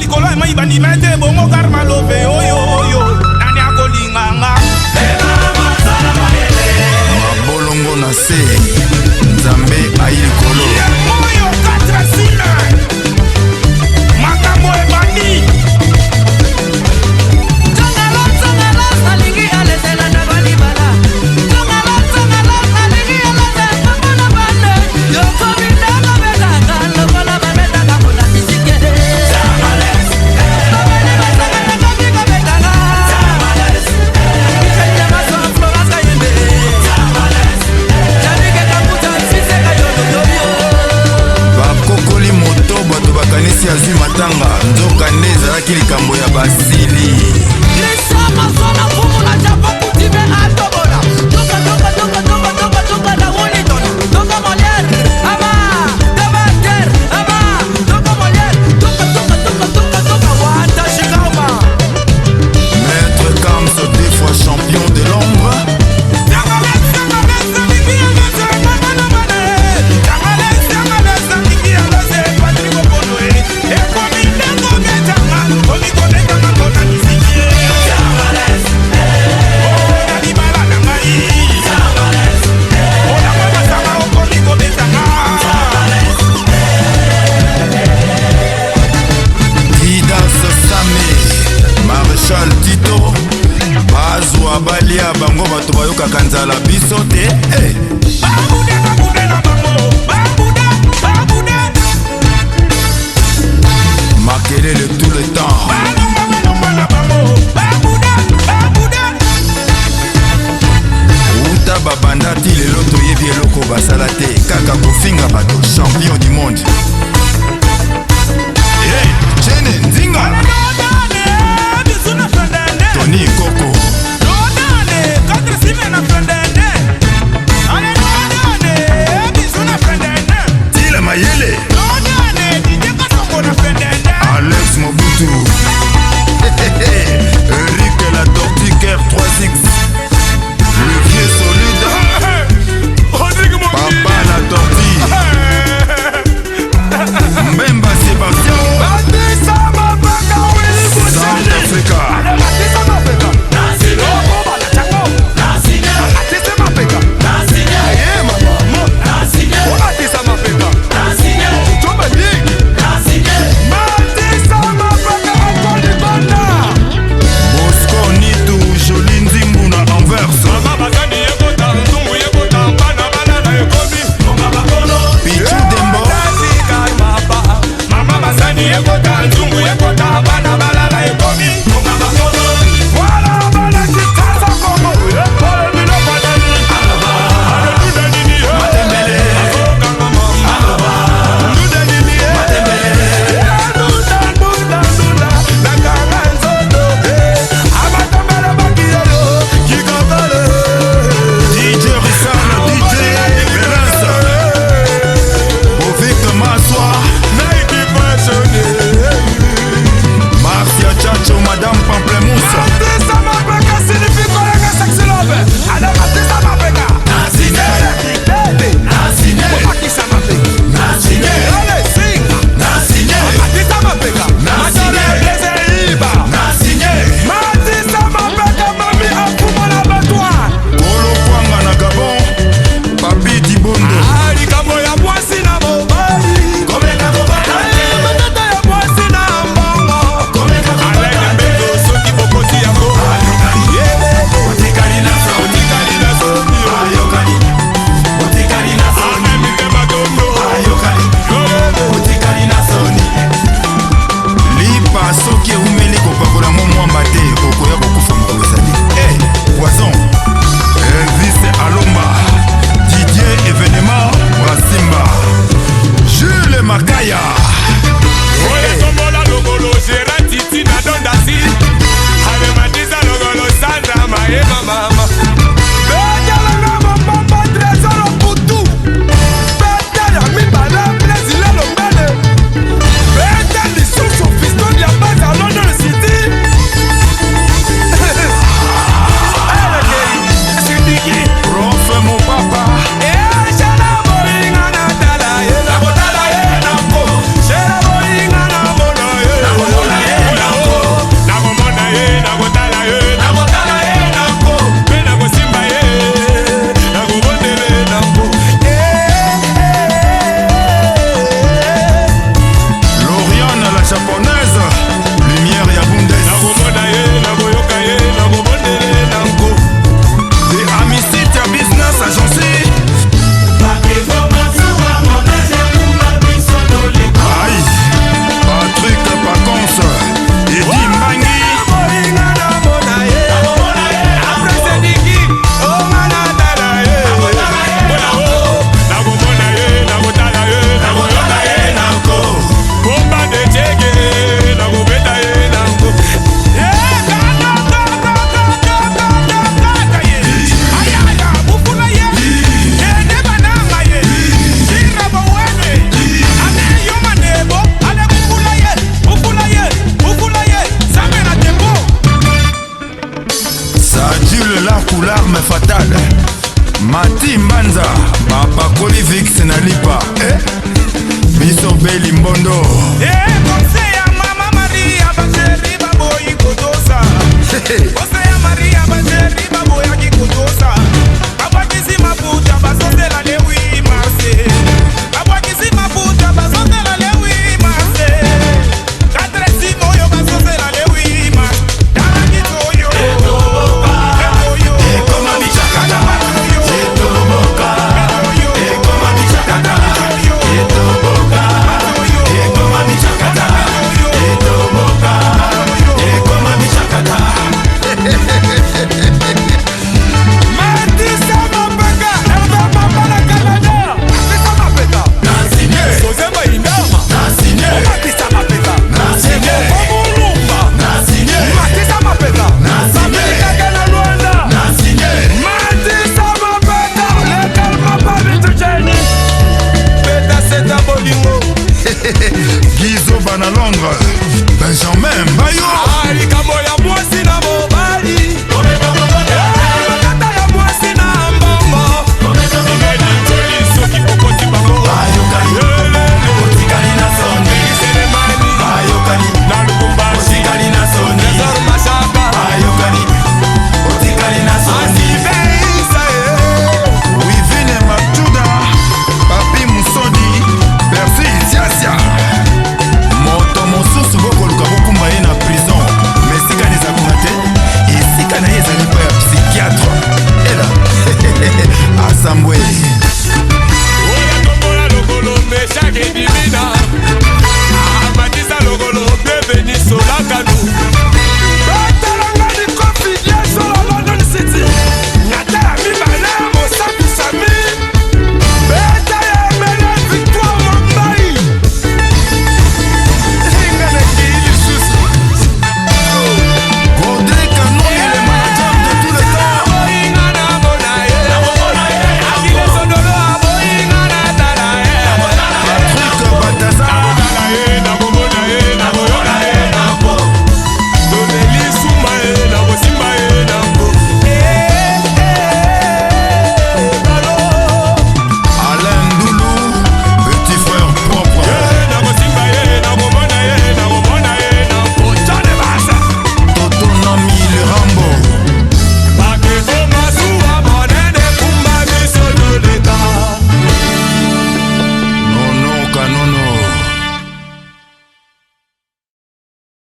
Likolo ya mai bandima ete bongo karma love oyo oyo nani akolinga nga. Mabolongo na se, Nzambe ayi likolo. Oyo 4 sime makambo ebandi. Bakokoli moto, bato bakanisi azwi matanga, nzoka nde ezalaki likambo ya basili. Maître Kams, deux fois champion de Londres. Didas Same, Maréchal Tito, bazwa balia bango, bato bayokaka nzala, biso te eh. Makelele tout le temps. Uta babanda ti lelo toyebi eloko basala te, kaka kofinga bato. Champion du monde. Hey, Chene Nzinga, Tony Koko. Tila Mayele, Alex Mobutu, Eric la Tortue Care 3X, le vieux solide, Papa la Tortue, Mbemba Sébastien, South Africa. Ndako l'arme fatale Mati Mbanza bapakoli vix na lipa eh? Biso beli mbondo. Eh, conseil ya mama Maria, bachéri baboyi kotosa. Conseil ya Maria, bachéri baboyaki.